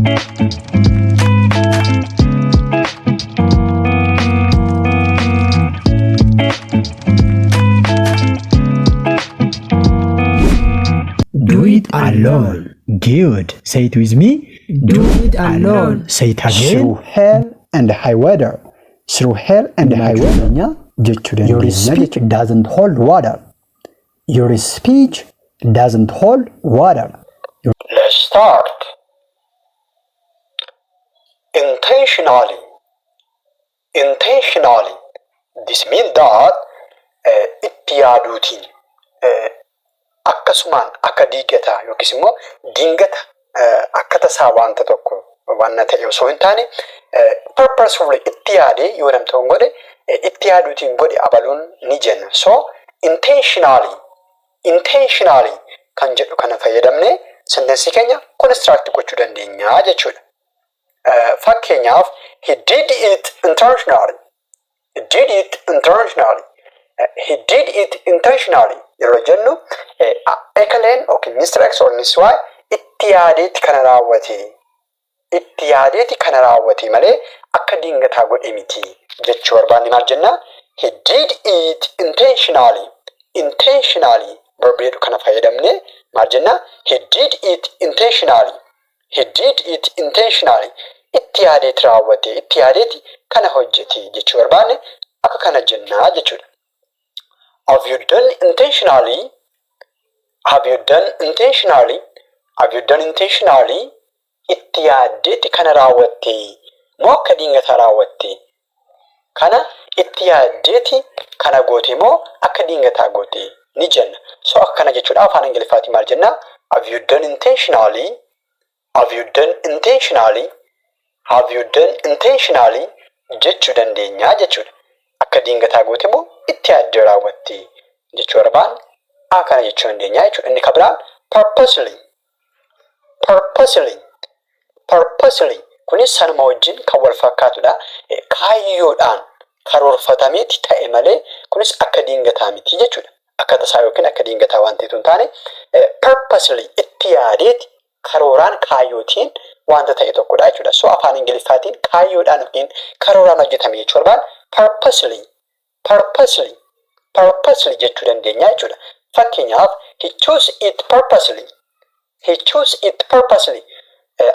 Do it alone. Good. Say it with me. Do it alone. Say it again. Through hell and high water. Through hell and high water. Jechuu Your dandeenya speech jechuudha. Doesn't hold water. Your speech doesn't hold water. Let's start. Intentionally. Intentionally. This means that itti yaaduutiin, akkasumaan akka diigataa yookiis immoo dingata, akka tasaa wanta tokko wanna ta'e osoo hin taane, purposefully itti yaadee yoo namni tokko godhe, itti yaaduutiin godhe abaluun ni jenna. So intentionally, intentionally kan jedhu kana fayyadamnee sentence keenya construct gochuu dandeenya jechuudha. Fakkeenyaaf, he did it intentionally. He did it intentionally. He did it intentionally yeroo jennu, ekaleen yookiin Mr. X or Miss Y itti yaadeeti kana raawwate. Itti yaadeeti kana raawwate malee akka dingataa godhe miti jechuu barbaanne maal jenna? He did it intentionally. Intentionally verb jedhu kana fayyadamne maal jenna? He did it intentionally. He did it intentionally. Itti yaadeeti raawwate, itti yaadeeti kana hojjete jechuu barbaanne akka kana jennaa jechuudha. Have you done intentionally? Have you done intentionally? Have you done intentionally? Itti yaaddeeti kana raawwatte moo akka dingataa raawwatte? Kana itti yaaddeeti kana goote moo akka dingataa goote ni jenna. So akka kana jechuudha afaan Ingiliffaatiin maal jenna? Have you done intentionally? Have you done intentionally? Have you done intentionally? Jechuu dandeenya jechuudha. Akka dingataa goote moo itti yaaddee raawwatte jechuu barbaanne akkana jechuu dandeenya jechuudha. Inni kan biraan purposely. Purposely. Purposely. Kunis sanuma wajjin kan wal fakkaatudha. Kaayyoodhaan karoorfatameeti ta'e malee kunis akka dingataa miti jechuudha. Akka tasaa yookiin akka dingataa waan ta'etu hin taane, purposely itti yaadeeti karooraan kaayyootiin wanta ta'e tokkodha jechuudha. So afaan Ingiliffaatiin kaayyoodhaan yookiin karooraan hojjetame jechuu barbaanne purposely, purposely, purposely jechuu dandeenya jechuudha. Fakkeenyaaf, he chose it purposely. He chose it purposely.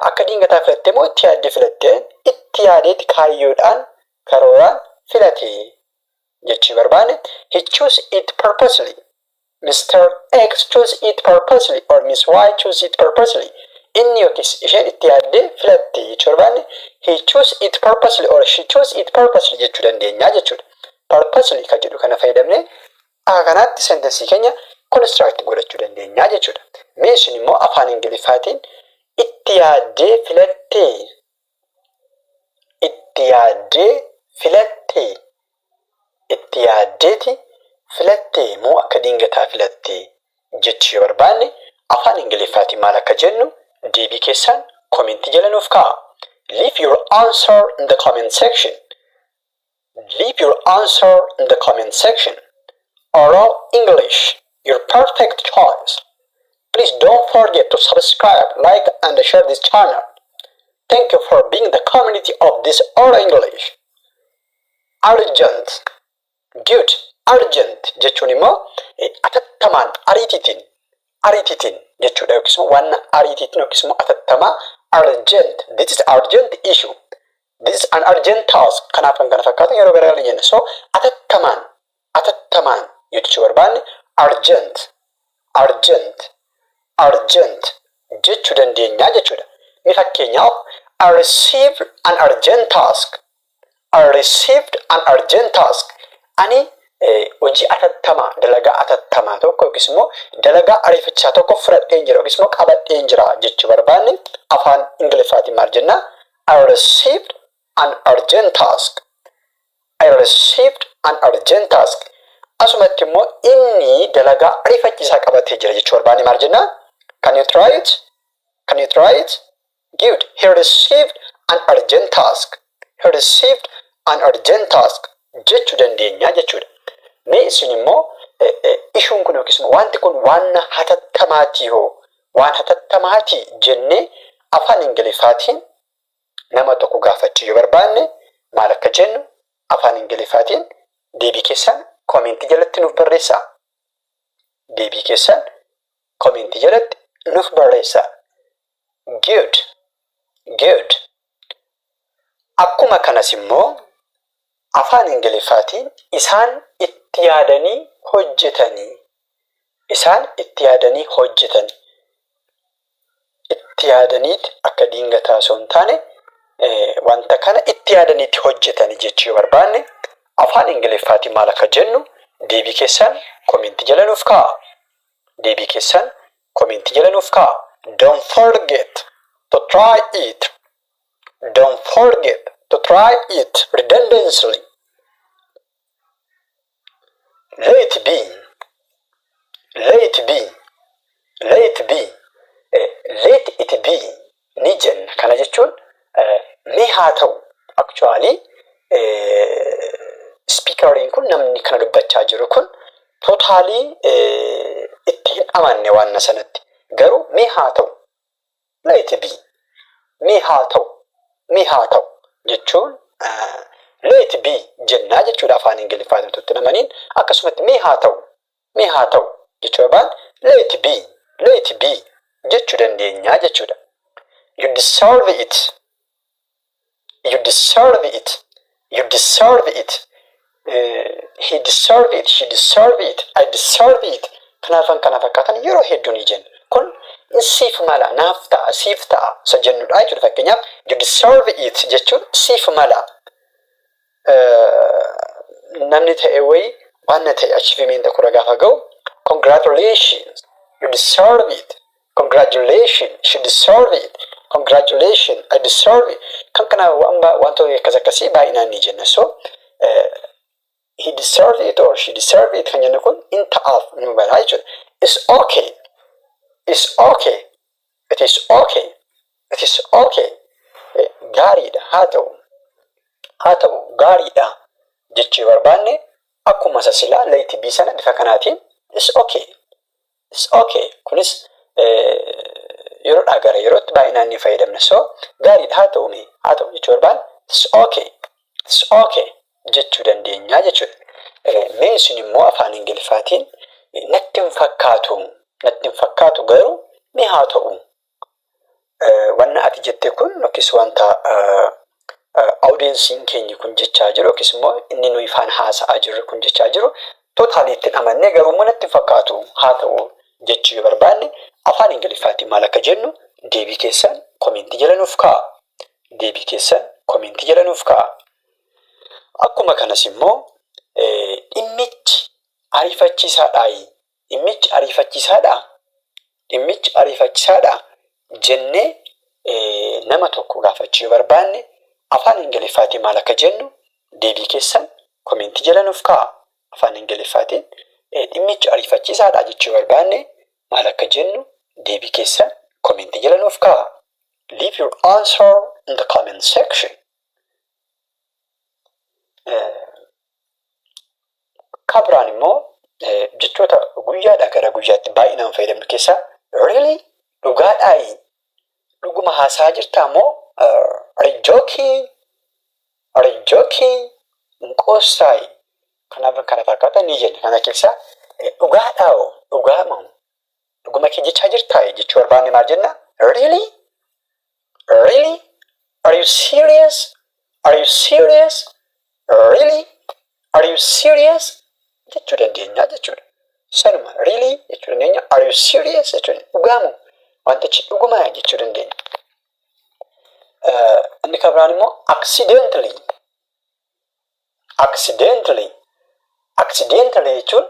Akka dingataa filattee moo itti yaaddee filattee? Itti yaadeeti kaayyoodhaan karooraan filate jechuu barbaanne he chose it purposely. Mr. X chose it purposely or Miss Y chose it purposely. Inni yookiis isheen itti yaaddee filatte jechuu barbaanne he chose it purposely or she chose it purposely jechuu dandeenya jechuudha. Purposely kan jedhu kana fayyadamnee akka kanaatti sentence keenya construct godhachuu dandeenya jechuudha. Mee isin immoo afaan Ingiliffaatiin itti yaaddee filattee, itti yaaddee filattee, itti yaaddeeti filattee moo akka dingataa filattee jechuu yoo barbaanne afaan Ingiliffaatiin maal akka jennu deebii keessan comment jala nuuf kaa'a. Leave your answer in the comment section. Leave your answer in the comment section. Oral English, your perfect choice. Please don't forget to subscribe, like, and share this channel. Thank you for being the community of this Oral English. Urgent. Good. Urgent jechuun immoo atattamaan, ariitiitiin, ariitiitiin jechuudha yookiis immoo waan ariitiitiin yookiis immoo atattamaa urgent. This is urgent issue. This is an urgent task. Kanaaf kan kana fakkaatan yeroo garaa jenna. So atattamaan, atattamaan jechuu barbaanne urgent, urgent, urgent jechuu dandeenya jechuudha. Ni fakkeenyaaf, I received an urgent task. I received an urgent task. Ani hojii atattamaa, dalagaa atattamaa tokko yookiis immoo dalagaa ariifachaa tokko fudhadheen jira yookiis immoo qabadheen jira jechuu barbaanne afaan Ingiliffaatiin maal jenna? I received an urgent task. I received an urgent task. Asumatti immoo inni dalagaa ariifachiisaa qabatee jira jechuu barbaanne maal jenna? Can you try it? Can you try it? Good. He received an urgent task. He received an urgent task jechuu dandeenya jechuudha. Mee isin immoo ishuun kun yookiis immoo wanti kun waan hatattamaatii hoo, waan hatattamaatii jennee Afaan Ingiliffaatiin nama tokko gaafachuu yoo barbaanne maal akka jennu afaan Ingiliffaatiin deebii keessan koomentii jalatti nuuf barreessaa. Deebii keessan koomentii jalatti nuuf barreessaa. Good. Good. Akkuma kanas immoo afaan Ingiliffaatiin isaan itti yaadanii hojjetanii. Isaan itti yaadanii hojjetanii. Itti yaadaniiti akka diingataa osoo hin taane, wanta kana itti yaadaniitti hojjetanii jechuu yoo barbaanne afaan Ingiliffaatiin maal akka jennu deebii keessan koomentii jala nuuf kaa'a. Deebii keessan koomentii jala nuuf kaa'a. Don't forget to try it. Don't forget to try it redundantly. Let it be. Let it be. Let it be. Let it be ni jenna. Kana jechuun mee haa ta'u. Actually, speakeriin kun, namni kana dubbachaa jiru kun, totally itti hin amanne waan sanatti. Garuu mee haa ta'u. Let it be. Mee haa ta'u. Mee haa ta'u jechuun let it be jennaa jechuudha. Afaan Ingiliffaatiin tutti namaniin akkasumatti mee haa ta'u. Mee haa ta'u jechuu barbaanne let it be. Let it be jechuu dandeenya jechuudha. You deserve it. You deserve it. You deserve it. He deserve it. She deserve it. I deserve it. Kanaafan kana fakkaatan yeroo hedduu ni jenna. Kun siif mala, naaf ta'a, siif ta'a isa jennudha jechuudha. Fakkeenyaaf, you deserve it jechuun siif mala. Namni ta'e wayii waan na ta'e achievement tokko gaafa ga'u, congratulations, you deserve it. Congratulations, she deserve it. Congratulations, I deserve it. Kan kana wantoota akkas akkasii baay'inaan ni jenna. So he deserve it or she deserve it kan jennu kun in ta'aaf nu balaa jechuudha. It's okay. It's okay. It is okay. It is okay. Gaariidha, haa ta'u. Haa ta'u, gaariidha jechuu barbaanne akkuma isa silaa let it be sana bifa kanaatiin it's okay. It's okay. Kunis yeroodhaa gara yerootti baay'inaan ni fayyadamna. So gaariidha, haa ta'u, mee haa ta'u jechuu barbaanne it's okay. It's okay jechuu dandeenya jechuudha. Mee isin immoo afaan Ingiliffaatiin natti hin fakkaatu, natti hin fakkaatu, garuu mee haa ta'u. Wanna ati jette kun yookiis wanta audienceiin keenya kun jechaa jiru yookiis immoo inni nuyi ifaan haasa'aa jirru kun jechaa jiru totally itti amannee, garuu immoo natti hin fakkaatu, haa ta'u jechuu yoo barbaanne afaan Ingiliffaatiin maal akka jennu deebii keessan komentii jala nuuf kaa'a. Deebii keessan komentii jala nuuf kaa'a. Akkuma kanas immoo dhimmichi ariifachiisaadhaayi. Dhimmichi ariifachiisaadhaa? Dhimmichi ariifachiisaadhaa jennee nama tokko gaafachuu yoo barbaanne afaan Ingiliffaatiin maal akka jennu deebii keessan komentii jala nuuf kaa'a. Afaan Ingiliffaatiin dhimmichi ariifachiisaadhaa jechuu yoo barbaanne maal akka jennu deebii keessan komentii jala nuuf kaa'a. Leave your answer in the comment section. Kan biraan immoo jechoota guyyaadhaa gara guyyaatti baay'inaan fayyadamnu keessaa really, dhugaadhaayi, dhuguma haasaa jirtaa moo, are you joking, are you joking, hin qoostaayi, kanaaf kana fakkaatan ni jenna. Kana keessaa dhugaadhaa, dhugaa moo, dhuguma kee jechaa jirtaa jechuu barbaanne maal jenna? Really? Really? Are you serious? Are you serious? Really? Are you serious? Jechuu dandeenya jechuudha. Sanuma really jechuu dandeenya. Are you serious jechuu dandeenya. Dhugaamu wantichi dhugumaa jechuu dandeenya. Inni kan biraan immoo accidentally. Accidentally. Accidentally jechuun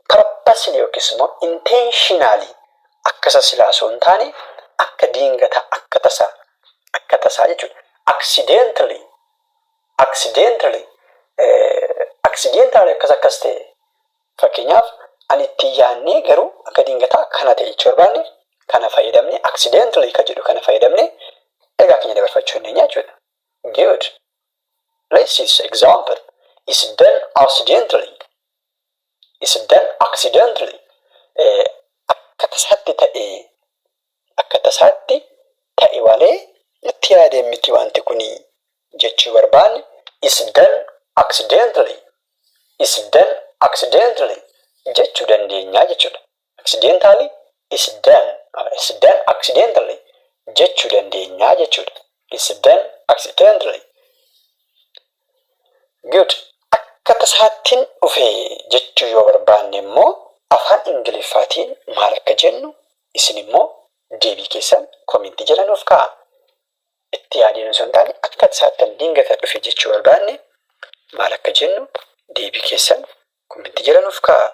purposely yookiis immoo intentionally akka isa silaa osoo hin taane, akka diingataa, akka tasaa jechuudha. Accidentally. Accidentally. Accidentally akkas akkas ta'e, fakkeenyaaf ani itti yaadnee garuu akka diingataa akkana ta'e jechuu barbaanne kana fayyadamne, accidentally ka jedhu kana fayyadamne egaa keenya dabarfachuu dandeenya jechuudha. Good. Let's see this example. It's done accidentally. It's done accidentally. Akka tasaatti ta'e, akka tasaatti malee itti yaadee miti wanti kuni jechuu barbaanne, "Is done accidentally." "Is done accidentally" jechuu dandeenya jechuudha. Accidentally is done. "Is done accidentally" jechuu dandeenya jechuudha. "Is done accidentally." Good. Akka tasaattiin dhufe jechuu yoo barbaanne immoo afaan Ingiliffaatiin maal akka jennu isin immoo deebii keessan commentii jala nuuf kaa'a. Itti yaadeen osoo hin taane akka tasaattiin dingata dhufe jechuu barbaanne maal akka jennu deebii keessan commentii jala nuuf kaa'a.